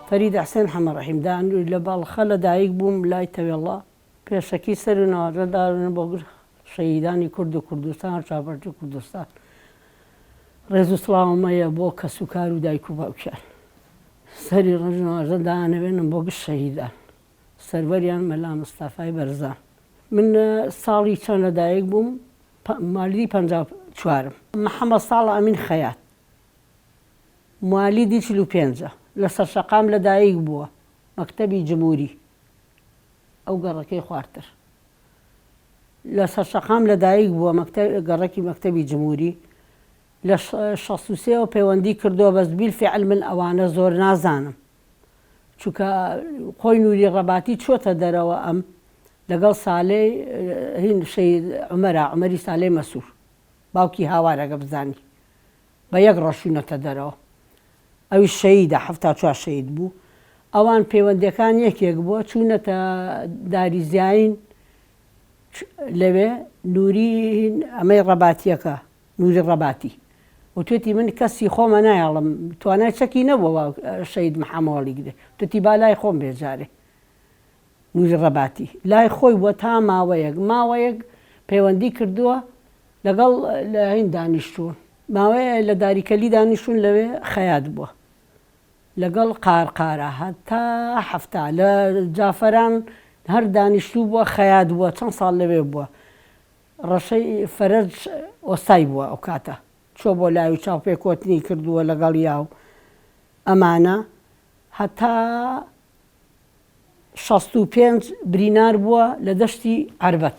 فەریدە حسێن حەمەڕەحیم، دانووی لە بەڵخە لە دایک بووم لای تەوێڵە، پێشەکی سەر و ناوەجە دارونە بۆ گشت شەهیدانی کورد و کوردستان و چاپەرچی کوردستان. ڕێز و سڵاوم هەیە بۆ کەس و کار و دایک و باوکیان. سەری ڕەنج ناوەجە دانەوێنم بۆ گشت شەهیدان. سەروەریان مەلا مستەفای بەرزان. من ساڵی چەند لە دایک بووم؟ مالیدی 54 م. محەمەد ساڵح ئەمین خەیات. موالیدی 45 ە. لە سەرشەقام لە دایک بووە. مەکتەبی جموری. ئەو گەڕەکەی خوارتر. لە سەرشەقام لە دایک بووە گەڕەکی مەکتەبی جموری. لە 63 ەوە پەیوەندی کردووە بەس بیلفیعل من ئەوانە زۆر نازانم. چونکە خۆی نوری ڕەباتی چۆتە دەرەوە ئەم لەگەڵ سالەی هین شەهید عومەرا عومەری سالەی مەسور باوکی هاوار ئەگە بزانی بە یەک ڕەشونەتە دەرەوە ئەویش شەهیدە 74 شەهید بوو ئەوان پەیوەندەکان یەکێک بووە چوونەتە داری زیاین لەوێ نوری ئەمەی ڕەباتیەکە نوری ڕەباتی وتوێتی من کەسی خۆمە نایەڵم توانای چەکی نەبووە شەهید محەمە وەڵیگرێ وتوێتی با لای خۆم بێ جارێ نوری ڕەباتی لای خۆی بووە تا ماوەیەک ماوەیەک پەیوەندی کردووە لەگەڵ لە هین دانیشتوون ماوەیە لە داریکەلی دانیشتوون لەوێ خەیات بووە لەگەڵ قارقارە هەتا 70 لە جافەران هەر دانیشتوو بووە خەیات بووە چەند ساڵ لەوێ بووە ڕەشەی فەرەج ئۆستای بووە ئەو کاتە چوە بۆ لای و چاوپێکۆتنی کردووە لەگەڵیا و ئەمانە هەتا 65 برینار بووە لە دەشتی عەربەت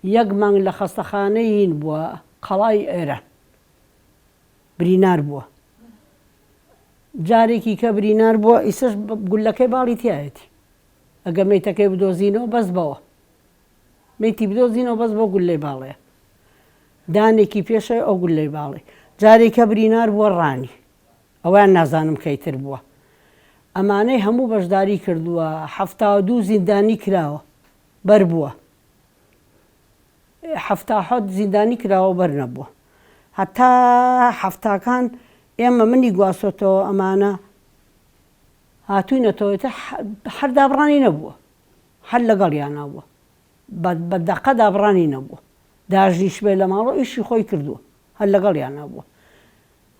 یەک مانگ لە خەستەخانەی هین بووە قەڵای ئێران برینار بووە جارێکی کە برینار بووە ئیسش گولەکەی باڵی تایەتی ئەگە مەیتەکەی بدۆزینەوە بەس بەوە مەیتی بدۆزینەوە بەس بۆ گوللەی باڵەیە دانێکی پێشەوەی ئەو گوللەی باڵی جارێکە برینار بووە ڕانی ئەویان نازانم کەیتر بووە ئەمانەی هەموو بەشداری کردووە 72 زیندانی کراوە بەر بووە 77 زیندانی کراوە بەر نەبووە هەتا هەفتاکان ئێمە منی گواستۆتەوە ئەمانە هاتوینەتەوە ئیتر هەر دابڕانی نەبووە هەر لەگەڵیانا بووە بە دەقە دابڕانی نەبووە داژنیش بێ لە ماڵەوە ئیشی خۆی کردووە هەر لەگەڵیانا بووە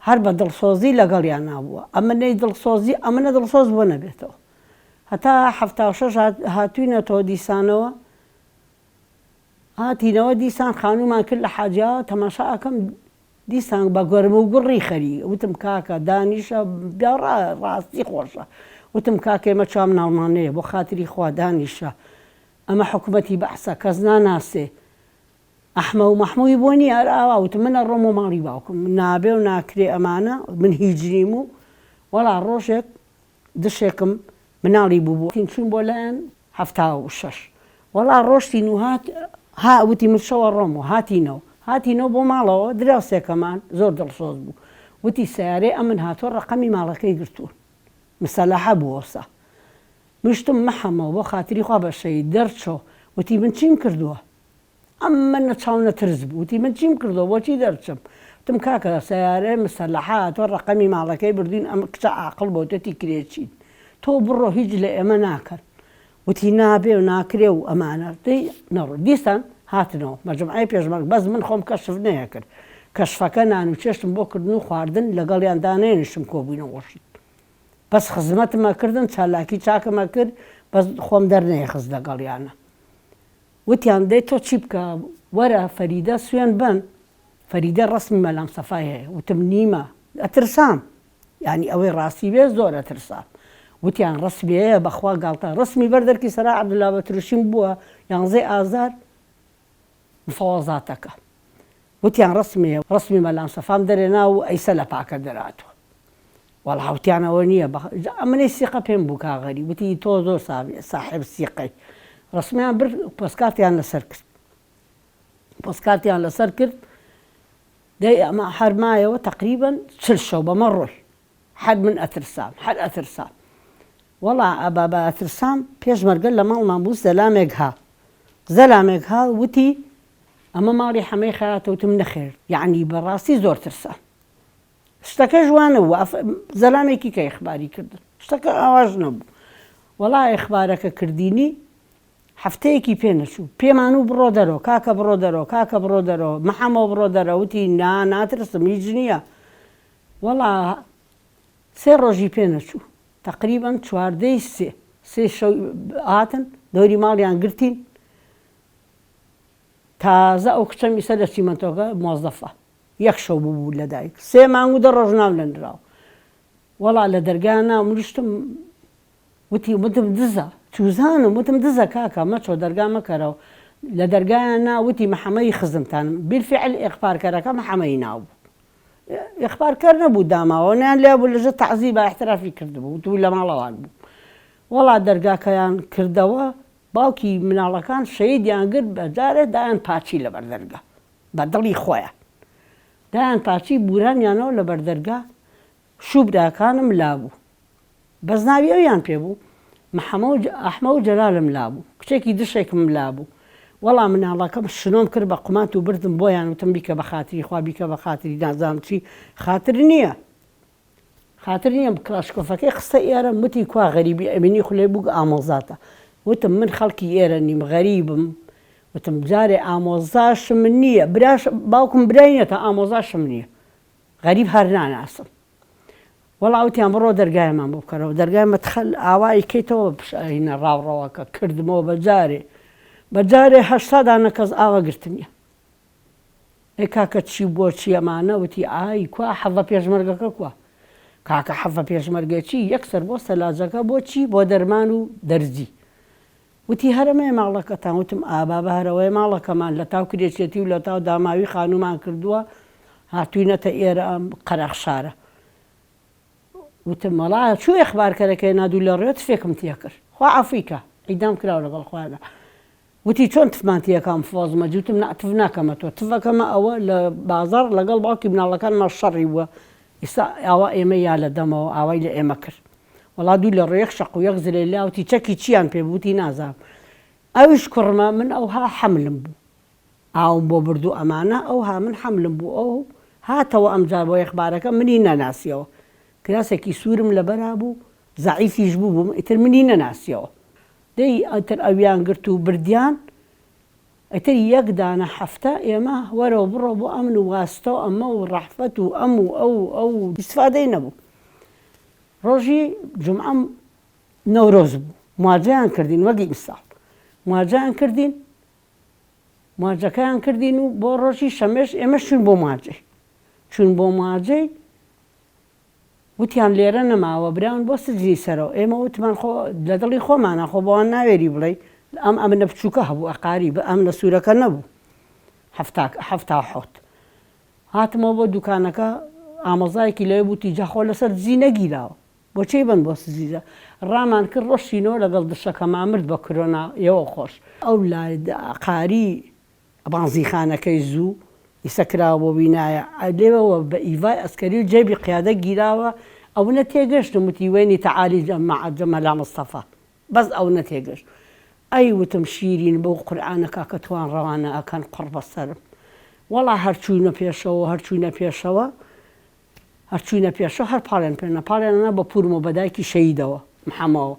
هەر بە دڵسۆزی لەگەڵیانا بووە ئەمە نەی دڵسۆزی ئەمنە دڵسۆز بۆ نەبێتەوە هەتا 76 هاتوینەتەوە دیسانەوە هاتینەوە دیسان خانوومان کرد لە حاجیاوە تەماشا ئەکەم دیسان بە گەرموگوڕی خەری وتم کاکە دانیشە بیا ڕاستی خۆشە وتم کاکە ئێمە چوار مناڵمان هەیە بۆ خاتری خوا دانیشە ئەمە حکومەتی بەعسە کەس ناناسێ ئەحمە و مەحمووی بۆ نییە هەر ئاوا وتم من ئەڕۆمەوە ماڵی باوکم نابێ و ناکرێ ئەمانە من هیچ نیم و وەڵا ڕۆژێک دشێکم مناڵی بووبوو چوون بۆ لایان 76 وەڵا ڕۆشتین و هات ها وتی من شەوە ڕۆم و هاتینەوە هاتینەوە بۆ ماڵەوە دراوسێکەمان زۆر دڵسۆز بوو وتی سەیارەی ئەمن هاتووە ڕەقەمی ماڵەکەی گرتوون مسەلەحە بوو ئەوسا مشتم مەحەمەوە بۆ خاتری خوا بە شەهید دەرچۆ وتی من چیم کردووە ئەمە نە چاو نە ترس بوو وتی من چیم کردووە بۆچی دەرچم وتم کاکە سەیارەی مسەلەحە هاتووە ڕەقەمی ماڵەکەی بردووین ئەم کچە عاقڵ بۆ وتێتی کرێچین تۆ بڕۆ هیچ لە ئێمە ناکەن وتی نابێ و ناکرێ و ئەمانە دەی نەڕۆ دیسان هاتنەوە مەجموعەی پێشمەرگ بەس من خۆم کەشف نەیەکرد کەشفەکە نان و چێشتم بۆ کردن و خواردن لەگەڵیان دانەیەنیشتم کۆبووینەوە وەشت بەس خزمەتم ئەکردن چالاکی چاکم ئەکرد بەس خۆم دەرنەیەخست لەگەڵیانە وتیان دەی تۆ چی بکە وەرە فەریدە سوێن بەن فەریدە ڕەسمی مەلام سەفای هەیە وتم نیمە ئەترسام یانی ئەوەی ڕاستی بێ زۆر ئەترسام وتیان ڕەسمی هەیە بەخوا گاڵتە ڕەسمی بەر دەرکی سەرا عەبدولا بەتروشیم بووە یانزەی ئازار مفەوەزاتەکە وتیان ڕەسمی هەیە ڕەسمی مەلام سەفام دەرێنا و ئەیسە لە پاکە دەراتوە وەڵا وتیان ئەوە نییە ئەمنەی سیقە پێم بوو کاغەری وتی تۆ زۆر ساحێب سیقەی ڕەسمیان برد پۆستکارتیان لەسەر کرد پۆستکارتیان لەسەر کرد دەی ئەمە هەر مایەوە تەقریبەن 40 شەو بەمە ڕۆی هەر من ئەترسام هەر ئەترسام وەڵا ئەبابا ئەترسام پێشمەرگە لە ماڵمان بوو زەلامێک ها زەلامێک ها وتی ئەمە ماڵی حەمەی خەیاتە وتم نەخێر یەعنی بەڕاستی زۆر ترسام. شتەکەش وا نەبوو زەلامێکی کە ئیخباری کردن شتەکە ئاواش نەبوو وەڵا ئیخبارەکە کردینی هەفتەیەکی پێ نەچوو پێمان و بڕۆ دەرۆ کاکە بڕۆ دەرۆ کاکە بڕۆ دەرۆ محەمۆ بڕۆ دەرە وتی نا ناترسم هیچ نییە وەڵا سێ ڕۆژی پێ نەچوو تەقریبەن چواردەی سێ سێ شەو هاتن دەوری ماڵیان گرتین تازە ئەو کچەم ئیسە لە چیمەنتۆکە مۆزەفە یەک شەو بوو لە دایک سێ مانگ و دە ڕۆژ ناو لەنراو وەڵا لە دەرگا ناو منیشتم وتی وتم دزە چوزانم وتم دزە کاکە مەچۆ دەرگا مەکەرەوە لە دەرگایان نا وتی محەمەی خزمتانم بیلفعل ئێخبارکەرەکە محەمەی ناو بوو ئیخبارکەر نەبوو داماوە نیان لێ بوو لەژێر تەعزیبا ئیعترافی کردبوو وتبوو لە ماڵەوان بوو وەڵا دەرگاکەیان کردەوە باوکی مناڵەکان شەیدیان گرت بە جارێ دایان پاچی لەبەر دەرگا بە دڵی خۆیان دایان پاچی بورانیانەوە لەبەر دەرگا شوو براکانم لابوو بەس ناوی ئەویان پێ بوو محەمە و ئەحمە و جەلالم لابوو کچێکی دشێکم لابوو وەڵا مناڵەکەم شنۆم کرد بە قومات و بردم بۆیان وتم بیکە بە خاتری خوا بیکە بە خاتری نازانم چی خاتر نییە خاتر نییە کلاشکۆفەکەی خستە ئێرە وتی کوا غەریبی ئەمینی خولەی بووک ئامۆزاتە وتم من خەڵکی ئێرە نیم غەریبم وتم جارێ ئامۆزاشم نییە براش باوکم برای نییە تا ئامۆزاشم نییە غەریب هەر ناناسم وەڵا وتیان بڕۆ دەرگایمان بۆ بکەرەوە دەرگای مەدخەل ئاوا ئەیکەیتەوە هینە ڕاوڕەوەکە کردمەوە بە جارێ بە جارێ 80 دانە کەس ئاوا گرتنیە ئەی کاکە چی بۆ چی ئەمانە وتی ئای کوا حەڤە پێشمەرگەکە کوا کاکە حەڤە پێشمەرگە چی یەکسەر بۆ سەلاجەکە بۆ چی بۆ دەرمان و دەرزی وتی هەرەمەیە ماڵەکەتان وتم ئا بابە هەرەوەیە ماڵەکەمان لەتاو کرێچێتی و لەتاو داماوی خانوومان کردووە هاتووینەتە ئێرە ئەم قەراخ شارە وتم وەڵا چوو ئیخبارکەرەکەی نادوو لە ڕێ تفێکم تێکرد خوا عەفوی کە عیدام کراوە لەگەڵ خۆیاندا وتی چۆن تفمان تێکام فۆزمە جوتم نا تف ناکەمە تۆ تفەکەمە ئەوە لە بازاڕ لەگەڵ باوکی مناڵەکانمان شەڕی بووە ئیستا ئاوا ئێمە یا لە دەمەوە ئاوای لە ئێمە کرد وەڵا دوو لە ڕێ یەک شەق و یەک زلەی لا وتی چەکی چیان پێ بوو وتی نازانم ئەویش کوڕمە من ئەوها حەملم بوو ئاوم بۆ برد و ئەمانە ئەوها من حەملم بوو ئەو هاتەوە ئەمجار بۆ ئیخبارەکە منی نەناسیەوە کراسێکی سوورم لەبەرا بوو زەعیفیش بوو بووم ئیتر منی نەناسیەوە دەی ئیتر ئەویان گرت و بردیان ئیتر یەک دانە هەفتە ئێمە وەرەوە بڕۆ بۆ ئەمن و واستە و ئەمە و ڕەحفەت و ئەم و ئەو و ئەو و ئیستفادەی نەبوو ڕۆژی جومعە نەورۆز بوو مواجەیان کردین وەک ئیمساڵ مواجەیان کردین مواجەکەیان کردین و بۆ ڕۆژی شەمێش ئێمەش چوین بۆ مواجەی چوین بۆ مواجەی وتیان لێرە نەماوە براون بۆ سجنی سەرەوە ئێمە وتمان خۆ لە دڵی خۆمانە خۆ بەوان ناوێری بڵێ ئەم ئەمنە بچووکە هەبوو ئەقاری بە ئەمنە سوورەکە نەبوو 77 هاتمەوە بۆ دوکانەکە ئامۆزایەکی لەوێ بوو وتی جا خۆ لەسەر دزی نەگیراوە بۆ چی بەن بۆ سزیزە ڕامان کرد ڕۆشتینەوە لەگەڵ دشەکەما مرد بە کرۆنا ئێوە خۆش. ئەو لای قاری بانزینخانەکەی زوو ئیسە کراوە بۆ بینایە لێوەوە بە ئیڤای ئەسکەری و جێبی قیادە گیراوە ئەونە تێگەشتم وتی وێنی تەعالی مەعە مەلا مستەفا بەس ئەونە تێگەشت ئەی وتم شیرین بەو قورعانە کاکە توان ڕەوانە ئەکەن قوڕ بەسەرم وەڵا هەر چوینە پێشەوە هەر چوینە پێشەوە هەر چوینە پێشەوە هەر پاڵیان پێ نا پاڵیان نا بە پورمەوە بە دایکی شەهیدەوە محەمەوە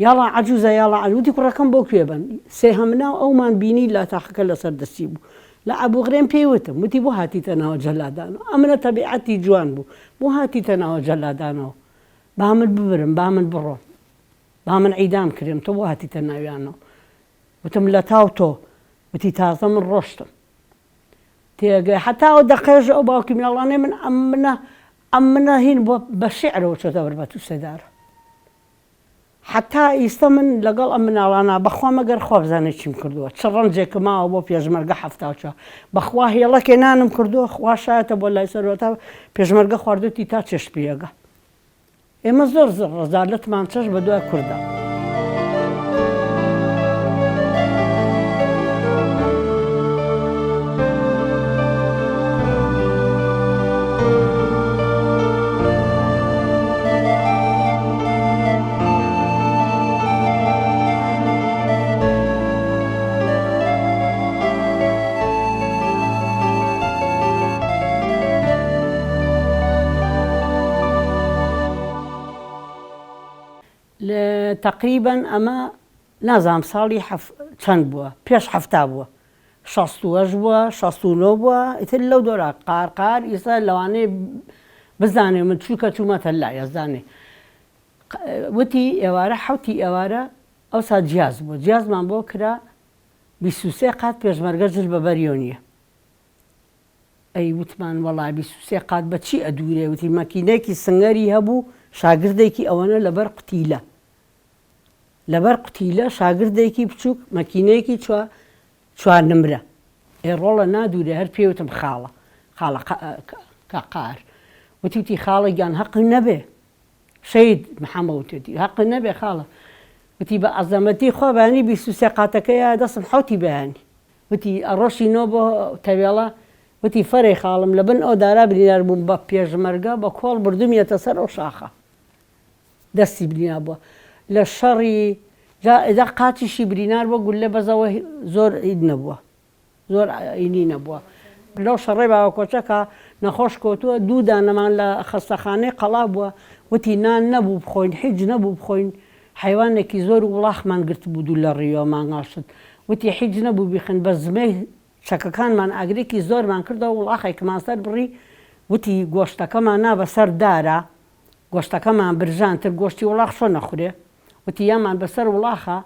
یاڵا عەجوزە یاڵا عەجوزە وتی کوڕەکەم بۆ کوێ بەن سێهەم ناو ئەومان بینی لاتاقەکە لەسەر دەستی بوو لە ئەبوغرێم پێی وتم وتی بۆ هاتیتە ناوە جەلادانەوە ئەمنە تەبیعەتی جوان بوو بۆ هاتیتە ناوە جەلادانەوە با من ببرم با من بڕۆم با من عیدام کرێم تۆ بۆ هاتیتە ناویانەوە وتم لەتاو تۆ وتی تازە من ڕۆشتم تێگەی حتا ئەو دەقەیەش ئەو باوکی مناڵانەی من ئەمنە ئەمنە هین بۆ بە شیعرەوە چۆتە بەر بەت و سێدارە حتا ئیستە من لەگەڵ ئەم مناڵانە بەخوا مەگەر خوا بزانێ چیم کردووە چ ڕەنجێکم ماوە بۆ پێشمەرگە 74 بەخوا هێڵەکێ نانم کردووە خوا شایەتە بۆ لای سەرەوە تا پێشمەرگە خواردووتی تا چێشت پێگە ئێمە زۆر ڕەزالەتمان چەشت بە دوای کوردا. لە تەقریبەن ئەمە نازانم ساڵی حەف چەند بووە پێش حەفتا بووە 68 بووە 69 بووە ئیتر لەو دۆرا قار قار ئیستا لەوانەیە بزانێ من چووکە چوومەتە لای ئەزانێ وتی ئێوارە حەوتی ئێوارە ئەوسا جیاز بووە جیازمان بۆ کرا 23 قات پێشمەرگە جل بە بەریۆ نییە ئەی وتمان وەڵا 23 قات بە چی ئەدوورێ وتی مەکینەیەکی سنگەری هەبوو شاگردێکی ئەوەنە لەبەر قوتیلە لەبەر قوتیلە شاگردێکی بچووک مەکینەیەکی چوار چوار نمرە ئێ ڕۆڵە نادوورێ هەر پێی وتم خاڵە خاڵە کا قار وتی وتی خاڵە گیان هەق نەبێ شەهید محەمە وتێتی هەق نەبێ خاڵە وتی بە عەزەمەتی خوا بەیانی 23 قاتەکەیە دەستم حەوتی بەیانی وتی ئەڕۆشینۆ بۆ تەوێڵە وتی فەرەی خاڵم لەبن ئەو دارا بریندار بووم بە پێشمەرگە بە کۆڵ بردومیەتە سەر ئەو شاخە دەستی برینار بووە لە شەڕی جا ئێدا قاچیشی برینار بووە گوللە بەزەوە زۆر هیچ نەبووە زۆر ئینی نەبووە لەو شەڕەی باوەکۆچەکە نەخۆش کەوتووە دوو دانەمان لە خەستەخانەی قەڵا بووە وتی نان نەبوو بخۆین حیچ نەبوو بخۆین حەیوانێکی زۆر وڵاخمان گرتبوو دوو لە ڕیۆ مانگاشت وتی حیچ نەبوو بیخن بە زمەی چەکەکانمان ئاگرێکی زۆرمان کردەوە وڵاخێکمان سەر بڕی وتی گۆشتەکەمان نا بەسەر دارا گۆشتەکەمان برژان تر گۆشتی وڵاخ چۆن ئەخورێ؟ وتی یامان بەسەر وڵاخا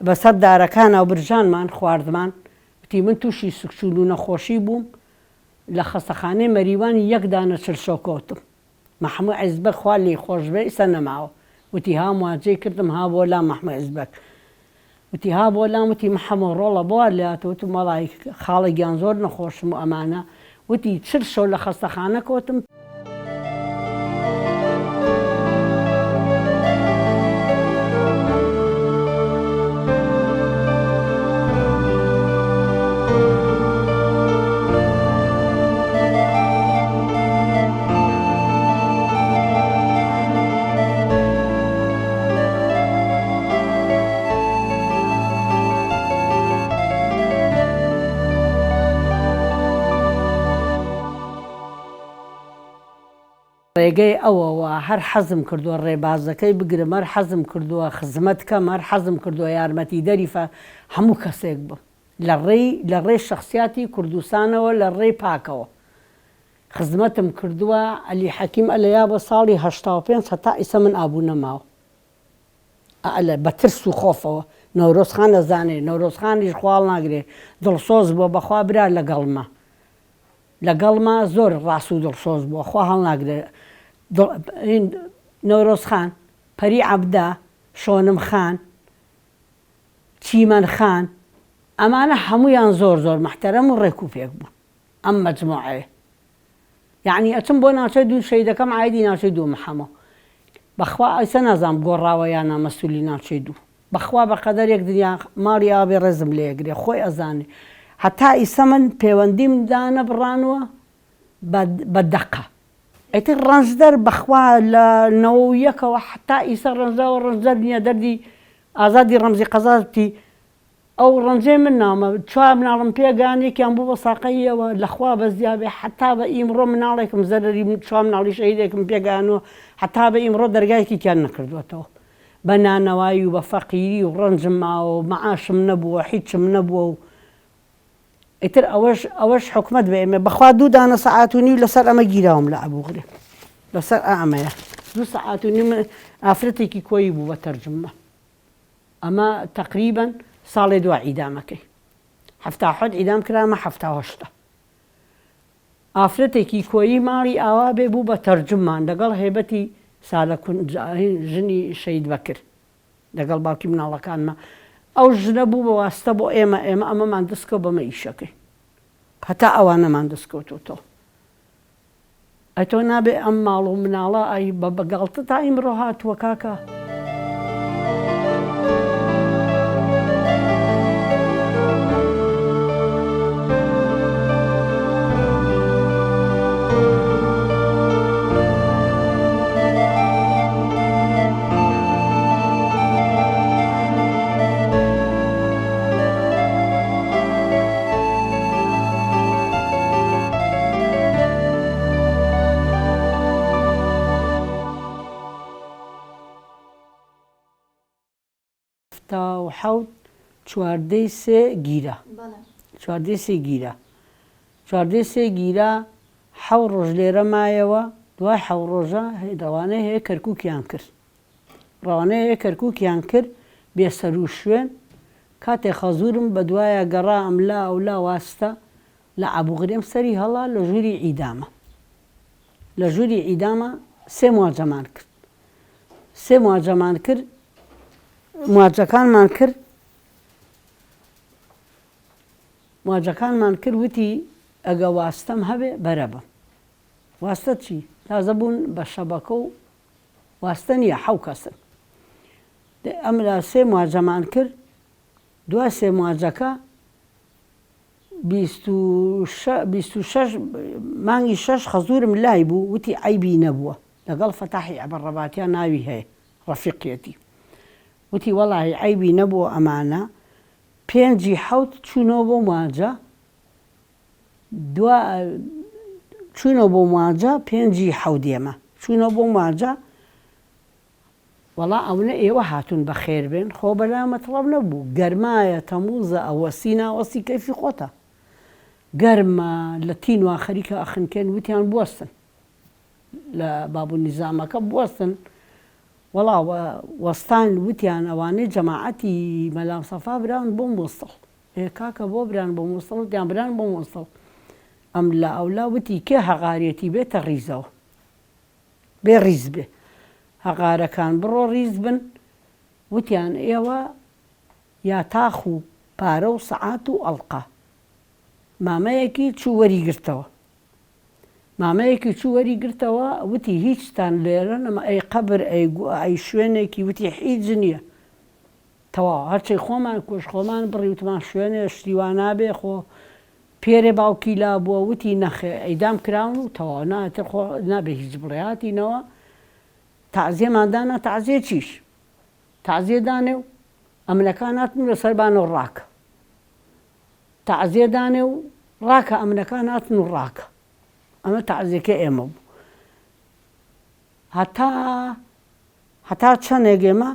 بەسەر دارەکانا و برژانمان خواردمان، وتی من تووشی سکچوون و نەخۆشی بووم لە خەستەخانەی مەریوان یەک دانە چلشۆ کەوتم مەحموو عیزبەگ خوا لێی خۆش بێ ئیستا نەماوە وتی ها مواجەی کردم ها بۆ لام مەحموو عیزبەگ وتی ها بۆ لام وتی محەمۆ ڕۆڵە بۆ وات لێ هاتووە وتم وەڵای خاڵە گیان زۆر نەخۆشم و ئەمانە وتی 40 شەو لە خەستەخانە کەوتم. ڕێگەی ئەوەوە هەر حەزم کردووە ڕێبازەکەی بگرم، هەر حەزم کردووە خزمەت کەم، هەر حەزم کردووە یارمەتیدەری هەموو کەسێک بم لە ڕێی لە ڕێی شەخسیاتی کوردستانەوە لە ڕێی پاکەوە خزمەتم کردووە، عەلی حەکیم ئەلەیا بۆ ساڵی 85 هەتا ئیسە من ئابوونە ماوە. ئەلە بە ترس و خۆفەوە نەورۆز خان ئەزانێ نەورۆز خانیش خوا هەڵناگرێ دڵسۆز بووە بەخوا برا لەگەڵمە لەگەڵما زۆر ڕاست و دڵسۆز بووە خوا هەڵناگرێ دڵ نەورۆز خان پەری عەبدە شۆنم خان چیمەن خان ئەمانە هەموویان زۆر زۆر مەحتەرەم و ڕێک و پێک بوون ئەم مەجموعەیە یەعنی ئەچم بۆ ناوچەی دوو شەیدەکەم عایدی ناوچەی دوو محەمۆ بەخوا ئیسە نازانم گۆڕاوە یا نا مەسولی ناوچەی دوو بەخوا بەقەدەر یەک دنیا ماڵی ئاوا بێ ڕێزم لێ ئەگرێ خۆی ئەزانێ هەتا ئیسە من پێوەندیم دانەبڕانوە بە بە دەقە ئیتر ڕەنجدەر بەخوا لە نەوە و یەکەوە هەتا ئیسە ڕەنجداوە ڕەنجدەر نییە دەردی ئازادی ڕەمزی قەزاتی ئەو ڕەنجەی من ناومە چوار مناڵم پێ گەیاند یەکیان بوو بە ساقەییەوە لە خوا بەزیا بێ حەتا بە ئیمڕۆ مناڵێکم زەرەری چوار مناڵی شەهیدێکم پێ گەیانووە حەتا بە ئیمڕۆ دەرگایەکیکیان نەکردووەتەوە بە نانەوایی و بە فەقیری و ڕەنجم ماوە و مەعاشم نەبووە حیچم نەبووە و ئیتر ئەوەش ئەوەش حکومەت بە ئێمە بەخوا دوو دانە سەعات و نیو لەسەر ئەمە گیراوم لە ئەبوغرێب لەسەر ئەمەیە دوو سەعات و نیو ئافرەتێکی کۆیی بوو بە تەرجمە ئەمە تەقریبەن ساڵێ دوا عیدامەکەی 77 عیدام کرا ئەمە 78 ئافرەتێکی کۆیی ماڵی ئاوا بێ بوو بە تەرجومان لەگەڵ هێبەتی سالە ژنی شەید بەکر لەگەڵ باوکی مناڵەکانمە ئەو ژنە بوو بە واستە بۆ ئێمە ئێمە ئەمەمان دەستکەوت بەمە ئیشەکەی هەتا ئەوانەمان دەستکەوتوتەوە ئەتۆ نابێ ئەم ماڵ و مناڵە ئای بە بە گاڵتە تا ئیمڕۆ هاتووە کاکە. 77 چواردەی سێ گیرا. چواردەی سێ گیرا. چواردەی سێ گیرا حەو ڕۆژ لێرە مایەوە دوای حەو ڕۆژە ڕەوانەی هەیە کەرکوکیان کرد. ڕەوانەی هەیە کەرکوکیان کرد بێ سەروشوێن کاتێ خەزورم بەدوایا گەڕا ئەملا ئەولا واستە لە عەبوغرێم سەری هەڵا لە ژووری عیدامە لە ژووری عیدامە سێ مواجەمان کرد سێ مواجەمان کرد مواجەکانمان کرد مواجەکانمان کرد وتی ئەگە واستەم هەبێ بەرە بم واستە چی تازە بوون بە شەبەکە و واستە نییە حەو کەسن ئەملا سێ مواجەمان کرد دوای سێ مواجەکە 26 مانگی شەش خەزوورم لای بوو وتی عەیبی نەبووە لەگەڵ فەتاحی عەبەڕەباتیا ناوی هەیە ڕەفیقیەتی وتی وەڵاهی عەیبی نەبووە ئەمانە پێنجی حەوت چوونەوە بۆ مواجە دوا چوونەوە بۆ مواجە پێنجی حەوت ئێمە چوونەوە بۆ مواجە وەڵا ئەونە ئێوە هاتوون بەخێر بێن خۆ بەلا مەتڵەب نەبوو گەرمایە تەموزە ئەوەسی ناوەسی کەیفی خۆتە گەرمە لە تینوا خەریکە ئەخنکێن وتیان بوەستن لە بابو نیزامەکە بوەستن وەڵا وەستان وتیان ئەوانەی جەماعەتی مەلا مستەفا بران بۆ موسڵ ئێ کاکە بۆ بران بۆ موسڵ وتیان بران بۆ موسڵ ئەم لا ئەولا وتی کێ هەغارێتی بێتە ڕیزەوە بێ ڕیز بێ هەغارەکان بڕۆ ڕیز بن وتیان ئێوە یاتاخ و پارە و سەعات و ئەڵقە مامەیەکی چوو وەری گرتەوە مامەیەکی چوو وەری گرتەوە وتی هیچتان لێرە نەما ئەی قەبر ئەی ئەی شوێنێکی وتی حیچ نییە تەواو هەرچی خۆمان کوش خۆمان بڕی وتمان شوێنێ شتی وا نابێ خۆ پێرێ باوکی لابووە وتی نەخێ ئیدام کراون و تەواو نا ئیتر خۆ نابێ هیچ بڵێ هاتینەوە تەعزیەمان دانا تەعزیە چیش تەعزیە دانێ و ئەمنەکان هاتن و لەسەر بانەوە ڕاکە تەعزیە دانێ و ڕاکە ئەمنەکان هاتن و ڕاکە ئەمە تەعزیەکە ئێمە بوو هەتا هەتا چەندێک ئێمە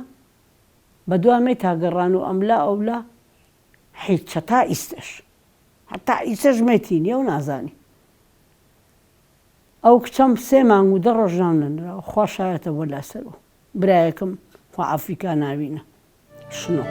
بەدوا مێتا گەڕان و ئەملا ئەولا هیچ هەتا ئیستەش هەتا ئیسەش مێتی نیە و نازانی ئەو کچەم سێ مانگ و دە ڕۆژ ناو نەنراوە خوا شایەتە بۆ لاسەرەوە برایەکم خوا عەفوی کا ناوینە شنۆ.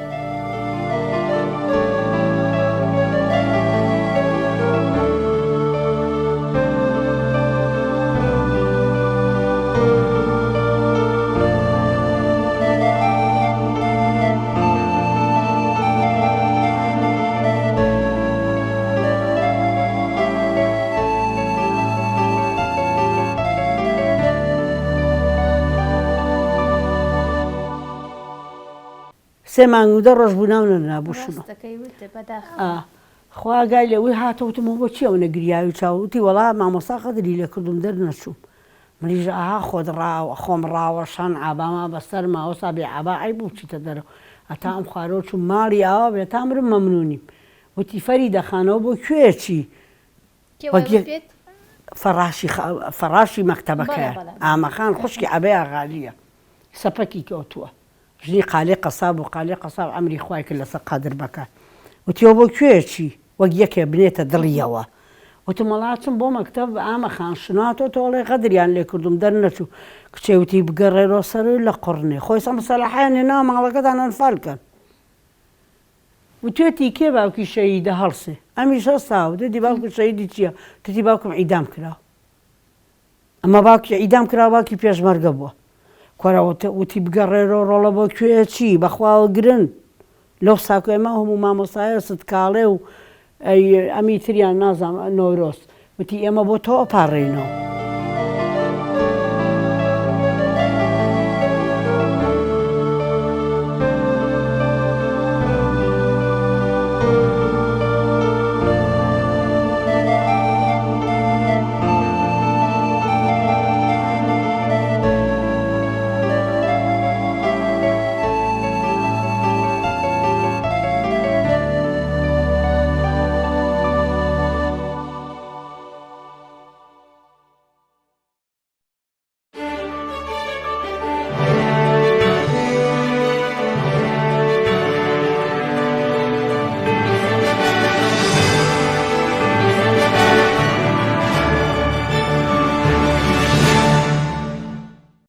سێ مانگ و دە ڕۆژ بوو ناو نەنرابوو شنۆ. ڕاستەکەی وت بەداخەوە. ئا خوا ئاگای لێ وی هاتە وتم بۆ چی ئەونە گریاوی چاو وتی وەڵا مامۆستا غەدری لێ کردوم دەرنەچووم منیش ئەها خۆت ڕاوە خۆم ڕاوەشان عاباما بەسەرما ئەوسا بێ عابا عەیب بوو بچیتە دەرەوە هەتا ئەم خوارەوە چووم ماڵی ئاوا بێ تا مرم مەمنونیم وتی فەریدە خانەوە بۆ کوێ چی کێ وای وت پێت؟ فەڕاشی فەڕاشی مەکتەبەکەیان بەڵێ بەڵێ ئامەخان خوشکی عەبەی ئاغالییە سەپەکی کەوتووە ژنی قالێ قەساب بوو قالێ قەساب ئەمری خوای کرد لەسەر قادر بەکار وتی ئەوە بۆ کوێ چی وەک یەکێ بنێتە دڵیەوە وتم وەڵا ئەچم بۆ مەکتەب ئامە خان شنۆ تۆ ئەڵێ غەدریان لێ کردوم دەرنەچوو کچێ وتی بگەڕێرۆ سەرۆی لە قوڕنێ خۆی سەم سەلاحیان هێناوە ماڵەکەتان ئەنفال کەن وتوێتی کێ باوکی شەهیدە هەڵسێ ئەمیش هەستا وتێتی باوکم شەهیدی چییە وتێتی باوکم عیدام کراوە ئەمە باوکی عیدام کراوە باوکی پێشمەرگە بووە کۆرە وتی بگەڕێرەوە ڕۆڵە بۆ کوێ چی بەخواوە گرن لەو ساکو ئێمە هەموو مامۆستایە ستکاڵێ و ئەمی تریان نازانم نەورۆز وتی ئێمە بۆ تۆ ئەپاڕێینەوە.